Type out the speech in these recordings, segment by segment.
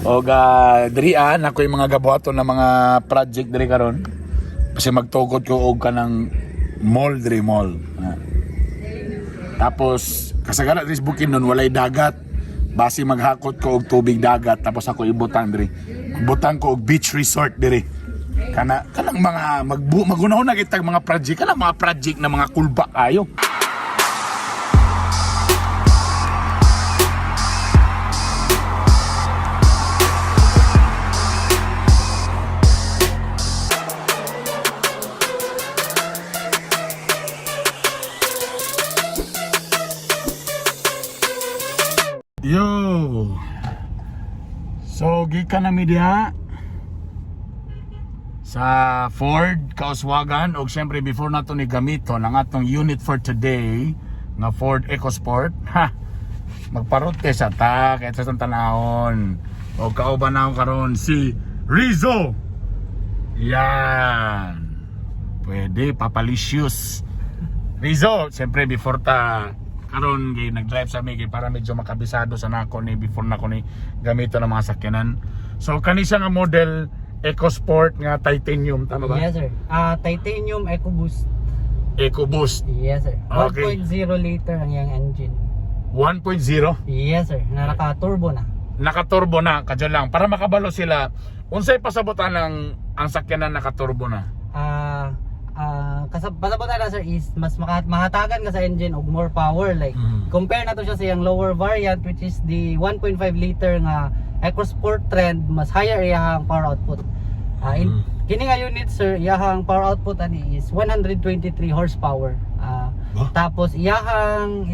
Og diri ako yung mga gabuhaton na mga project diri karon. Kasi magtukod ko og kanang mall diri, mall. Ah. Tapos kasagara diri sa Bukidnon walay dagat. Basi maghakot ko og tubig dagat tapos ako ibutang diri. Butang ko og beach resort diri. Kana kanang mga magbu magunahon na kitag mga project, kanang mga project na mga kulba kayo. Yo. So gikan na mi diha sa Ford Kauswagan og syempre before nato ni gamiton ang atong unit for today nga Ford EcoSport, ha, magparote sa ta kahit sa tanahon og kauban na ako karon si Rizzo. Yan, pwede papalicious Rizzo. Siyempre before ta karon kay nag-drive sa mi kay para medyo makabisado sa nako ni before nako ni gamito ng mga sakyanan. So kani siya nga model EcoSport nga titanium, tama ba? Yes, sir. Titanium EcoBoost. EcoBoost. Yes, sir. Okay. 1.0 liter ang iyang engine. 1.0. Yes, sir. Na naka-turbo na. Nakaturbo na kadyo lang para makabalo sila unsay pasabotan ng ang sakyanan nakaturbo na. Pasabot na, sir, is mas mahatagan ka sa engine og more power, like compare na to siya sa iyang lower variant, which is the 1.5 liter nga EcoSport Trend. Mas higher iyang power output. In, kini nga unit, sir, iyahang power output ani is 123 horsepower. Ba? Tapos iyahang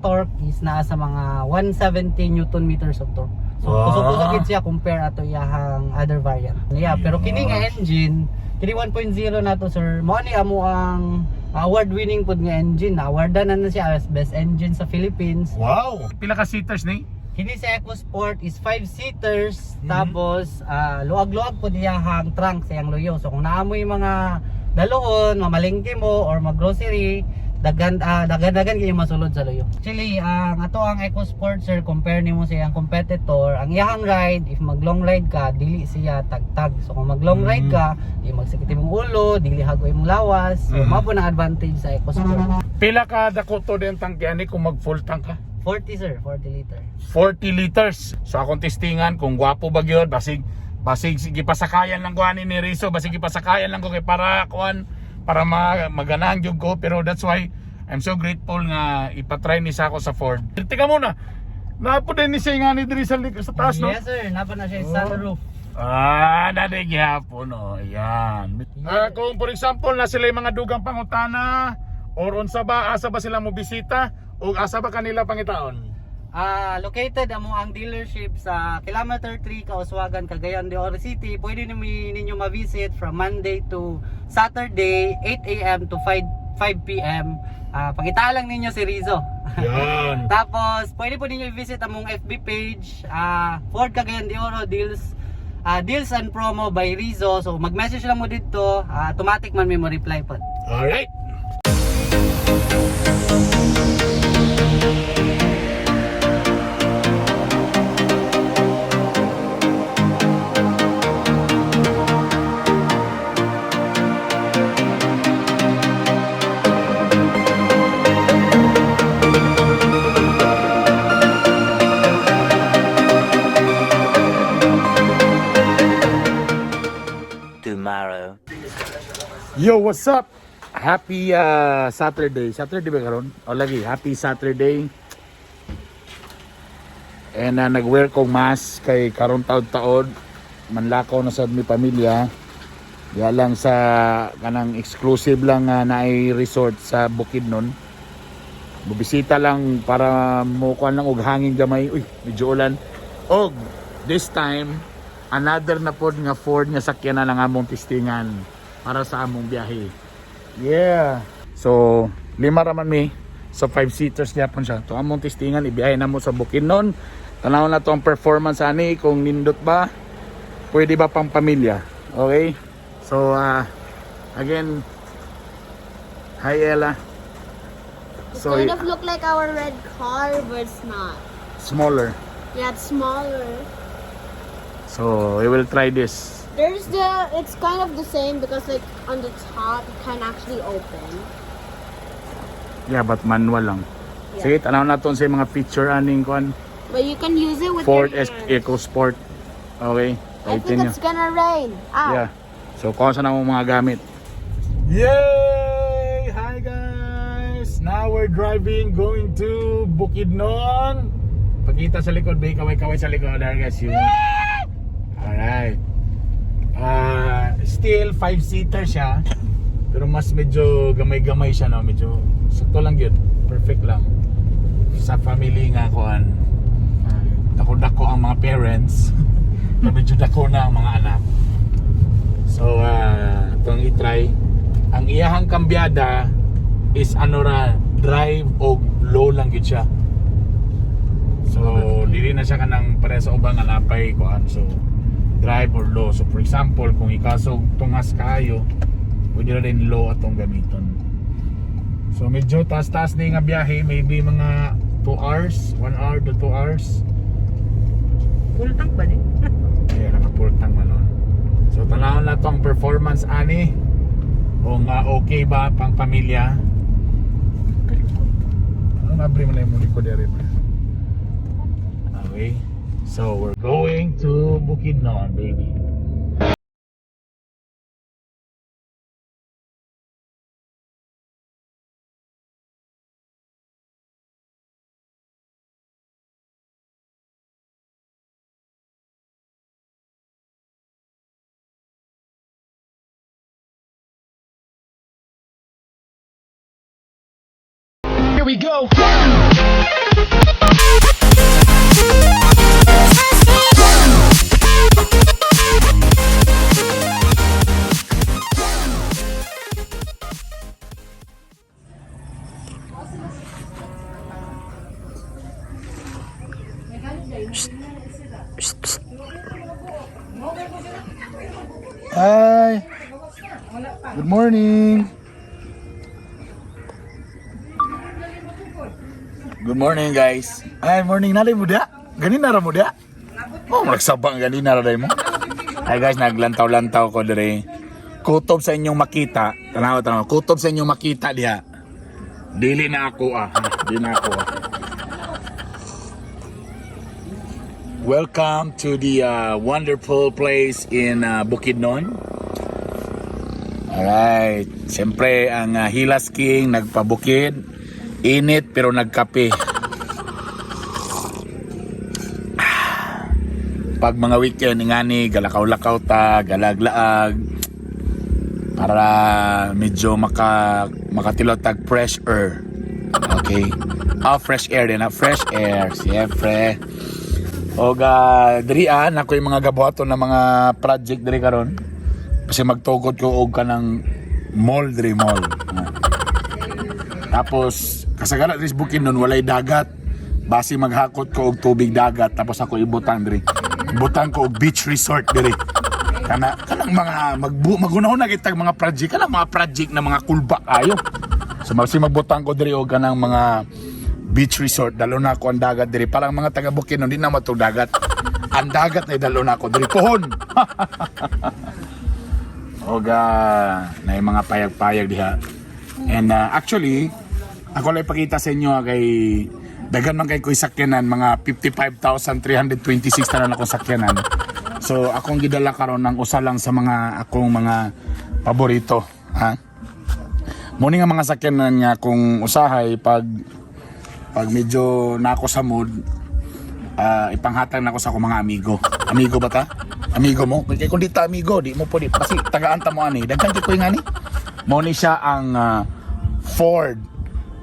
torque is naa sa mga 170 newton meters of torque. So kusog-kusog gid siya compare ato iyahang other variant. Yeah, pero kini nga engine, kini 1.0 na to, sir. Mao ni amo ang award winning pud nga engine. Awardan na na siya as best engine sa Philippines. Wow. Pila ka seaters ni? Kini sa EcoSport is 5 seaters, tapos luag-luag pud iyahang trunk sa iyang luyo. So kung naamoy mga daluon, mamalengke mo or maggrocery, daghan daghan-daghan kayo masulod sa luyo. Actually, ang ato ang EcoSport, sir, compare nimo sa iyang competitor, ang iyahang ride, if mag long ride ka, dili siya tagtag. So kung mag long ride ka, di magsakit imong ulo, dili hago imong lawas. So mao po na advantage sa EcoSport. Pila ka dako to din tangke ani kung mag full tank ka? 40, sir, 40 liter. 40 liters. So akong testingan kung gwapo ba gyud, basig basig sige pasakayan lang ko ani ni Rizzo, basig pasakayan lang ko kay para kuan para maganahan gyud ko, pero that's why I'm so grateful nga ipatry ni sa ako sa Ford. Teka muna. Napo din ni siya nga ni diri sa sa taas, no? Yes, sir, napa na siya sa sunroof. Ah, naday gihapon, no. Ayan. Ah, kung for example na sila yung mga dugang pangutana or unsa ba, asa ba sila mo bisita o asa ba kanila pangitaon? Located amo ang dealership sa Kilometer 3, Kauswagan, Cagayan de Oro City. Pwede ninyo ma-visit from Monday to Saturday, 8 a.m. to 5 p.m. Pakita lang ninyo si Rizzo. Yan. Tapos, pwede po ninyo i-visit among FB page, Ford Cagayan de Oro Deals, Deals and Promo by Rizzo. So, mag-message lang mo dito, automatic man may mo reply po. Alright. Tomorrow. Yo, what's up? Happy Saturday. Saturday ba karon? O lagi, happy Saturday. And nag-wear kong mask kay karon taod-taod manlakaw na sad mi pamilya. Ya lang sa kanang exclusive lang naay resort sa Bukidnon. Bubisita lang para mo kuan lang og hangin gamay. Uy, medyo ulan. Og this time another na pod nga Ford nga sakyanan ang among testingan para sa among biyahe. Yeah. So, lima raman mi. So, five seaters gyapon siya. To among testingan ibiyahe na mo sa Bukidnon. Tanaw na to ang performance ani kung nindot ba. Pwede ba pang pamilya? Okay? So, again, hi Ella. It So, kind of look like our red car, but it's not. Smaller. Yeah, it's smaller. So, we will try this. There's the it's kind of the same because like on the top it can actually open. Yeah, but manual lang. Sige, tanaw natin sa mga feature aning kuan. But you can use it with Ford your hands. EcoSport. Okay, I think titanium. it's gonna rain. Ah. Yeah. So, kuha sa na mong mga gamit. Yay! Hi guys! Now we're driving going to Bukidnon. Pakita sa likod, babe. Kaway-kaway sa likod. There guys, yun. Alright. Still, 5-seater siya. Pero mas medyo gamay-gamay siya, no? Medyo sakto lang yun. Perfect lang. Sa family nga kuan. Dako-dako ang mga parents. Pero medyo dako na ang mga anak. So, itong i-try. Ang iyahang kambyada is ano ra, drive o low lang gyud siya. So, dili na siya kanang pare sa ubang nga napay kuan. So, drive or low. So, for example, kung ikasog tungas kaayo, pwede na rin low atong gamiton. So, medyo taas-taas na nga biyahe, maybe mga 2 hours, 1 hour to 2 hours. Full tank ba ni? Kaya nakapultang man nun. So tanawon na to ang performance ani. Kung okay ba pang pamilya. Ano nabri mo na yung muli ko dere ba? Okay. So we're going to Bukidnon, baby. Here we go. Hi. Good morning. Good morning, guys. Ay, morning na mo da. Ganina ra mo da. Oh, nagsabang ganina ra day mo. Ay guys, naglantaw-lantaw ko dire. Kutob sa inyong makita. Tanaw, tanaw. Kutob sa inyong makita diha. Dili na ako ah. Dili na ako ah. Welcome to the wonderful place in Bukidnon. Alright. Siyempre, ang Hilas King nagpabukid. Init pero nagkape. Pag mga weekend, ingani, galakaw-lakaw ta, galaglaag. Para medyo makatilot tag fresh air. Okay. Ah, fresh air din ah. Fresh air. Siyempre. O ga diri ah, nako yung mga gabuhaton na mga project diri karon. Kasi magtugod ko og kanang mall diri mall. Ah. Tapos kasagara diri sa Bukidnon walay dagat. Basi maghakot ko og tubig dagat tapos ako ibutang diri. Ibutang ko og beach resort diri. Kana kanang mga magunahon na kitag mga project kanang mga project na mga kulba ayo. So basi magbutang ko diri og kanang mga beach resort dalo na ako ang dagat diri parang mga taga Bukidnon di na matug dagat. Ang dagat na dalo na ako diri pohon. Oga, na yung mga payag-payag diha. And actually, ako lang ipakita sa inyo kay daghan man kay ko'y sakyanan, mga 55,326 tanan akong sakyanan. So akong gidala karon ang usa lang sa mga akong mga paborito, ha. Muni nga mga sakyanan nga kung usahay pag pag medyo nako sa mood, ipanghatag na ko sa akong mga amigo. Amigo ba ta? Amigo mo? Kay kung di ta amigo, di mo pwede. Kasi tagaan ta mo ani. Daghan kay ko nga ni. Mo ni siya ang Ford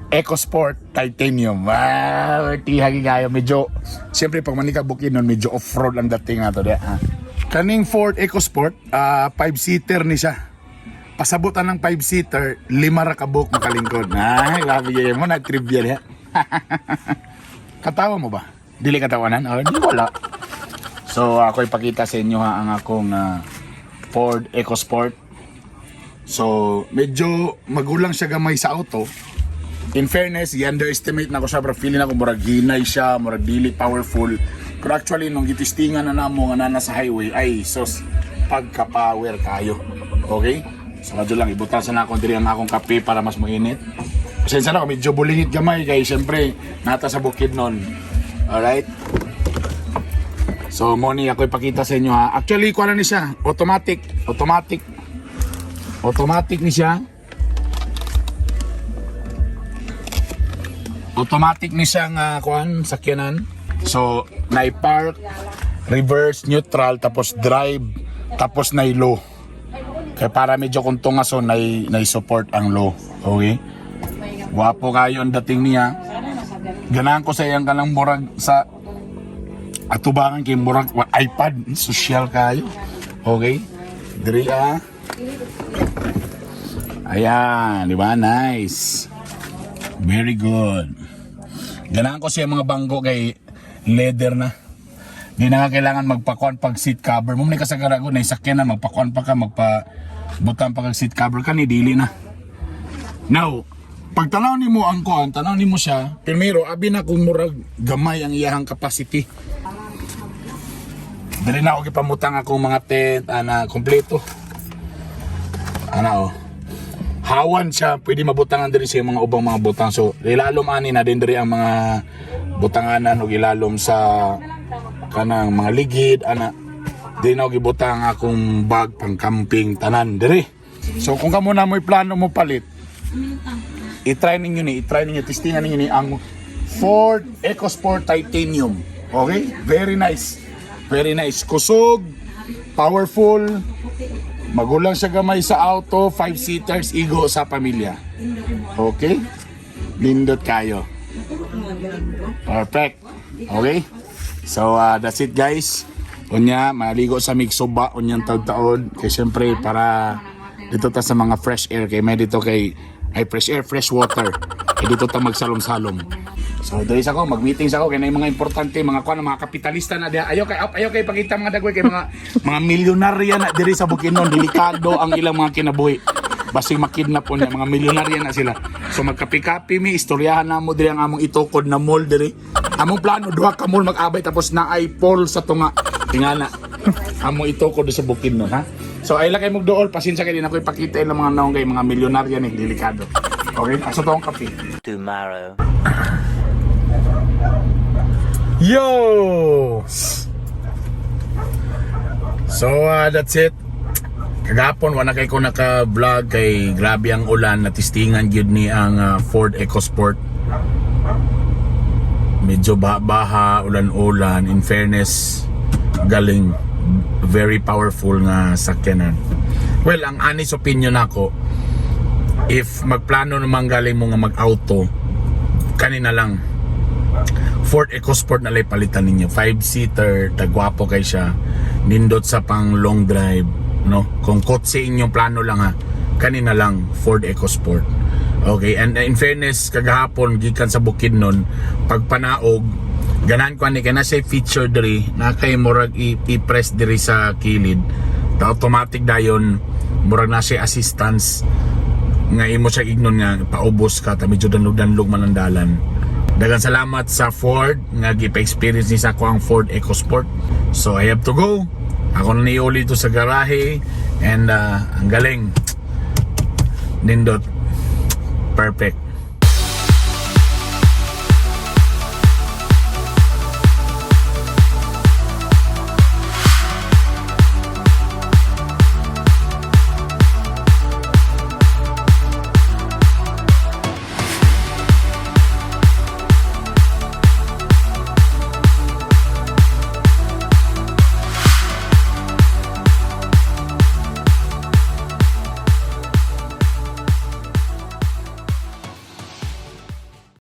EcoSport Titanium. Wow, tihagi kayo. Medyo, siyempre pag manika Bukidnon, medyo off-road ang dating nato di. Ha? Kaning Ford EcoSport, 5-seater ni siya. Pasabutan ng 5-seater, lima ra ka buok makalingkod. Ay, grabe yun mo na trivia niya. Katawa mo ba? Dili katawanan? Oh, di wala. So ako ipakita sa inyo ha ang akong Ford EcoSport. So medyo magulang siya gamay sa auto. In fairness, i-underestimate na ko siya pero feeling ako murag hinay siya, murag dili powerful. Pero actually, nung gitistingan na namo nga nana sa highway, ay sos, pagka-power kayo. Okay? So medyo lang, ibutan sa na akong diri ang akong kape para mas mainit. Pasensya na, medyo bulingit gamay kay siyempre, nata sa Bukidnon. Alright? So, mao ni ako ipakita sa inyo ha. Actually, kuha na ni siya. Automatic. Automatic. Automatic ni siya. Automatic ni siya nga kuan sakyanan. So, nai-park, reverse, neutral, tapos drive, tapos nai low. Kaya para medyo kung so nai support ang low. Okay? Wapo kayo ang dating niya. Ganahan ko sa iyang kanang murag sa atubangan kay murag iPad, social kayo. Okay? Diri ah. Ayan, di ba? Nice. Very good. Ganahan ko siya mga bangko kay leather na. Di na nga kailangan magpakuan pag seat cover. Mao ni kasagarago na isakyan na magpakuan pa ka, magpa butan pa kag seat cover ka ni dili na. Now, pag tanaw nimo ang kuan, tanaw nimo siya, primero abi na kung murag gamay ang iyahang capacity. Dili na ako gipamutang akong mga tent, ana, kompleto. Ana oh. Hawan siya, pwede mabutangan diri sa mga ubang mga butang. So, ilalom ani na din diri ang mga butanganan ug ilalom sa kanang mga ligid ana. Di na ako gibutang akong bag pang camping tanan diri. So kung kamo na mo'y plano mo palit, i-try ninyo ni, i-try ninyo, testingan ninyo ni ang Ford EcoSport Titanium. Okay? Very nice. Very nice. Kusog, powerful, magulang siya gamay sa auto, 5 seaters, igo sa pamilya. Okay? Nindot kayo. Perfect. Okay? So, that's it, guys. Unya, maligo sa Mixoba, unyang taon-taon. Kay syempre, para dito ta sa mga fresh air. Kay may dito kay, ay fresh air, fresh water. Kay dito ta magsalom-salom. So, dali sa ko, mag-meeting sa ko, kay na yung mga importante, mga kuan, mga kapitalista na diha. Ayaw kay pakita mga dagway kay mga milyonarya na diri sa Bukidnon, delikado ang ilang mga kinabuhi. Basing makidnap po niya, mga milyonarya na sila. So magkapi-kapi mi, istoryahan na mo diri ang among itukod na mall diri. Among plano, duha ka mall mag-abay tapos naay pole sa tunga. Tingana. Among itukod sa Bukidnon, ha? So ay lang kay magduol, pasensya kay di na ko ipakita ilang mga naong kay mga milyonarya ni delikado. Okay, asa to ang kape? Tomorrow. Yo! So, that's it. Kagapon, wala kay ko naka-vlog kay grabe ang ulan, natistingan gyud ni ang Ford EcoSport. Medyo baha, ulan-ulan. In fairness, galing. Very powerful nga sakyanan. Well, ang honest opinion nako, if magplano naman galing mo nga mag-auto, kanina lang Ford EcoSport na lang palitan ninyo. 5-seater, tagwapo kay siya. Nindot sa pang long drive, no? Kung kotse inyong plano lang ha, kanina lang Ford EcoSport. Okay, and in fairness, kagahapon gikan sa Bukidnon, pagpanaog, ganahan ko ani kay na siya feature diri na kay murag i-press diri sa kilid. Ta automatic dayon murag na siya assistance nga imo siya ignon nga paubos ka ta medyo danlog-danlog man ang dalan. Daghang salamat sa Ford nga gipa-experience ni sa ako ang Ford EcoSport. So I have to go. Ako na niuli ito sa garahe and ang galing. Nindot. Perfect.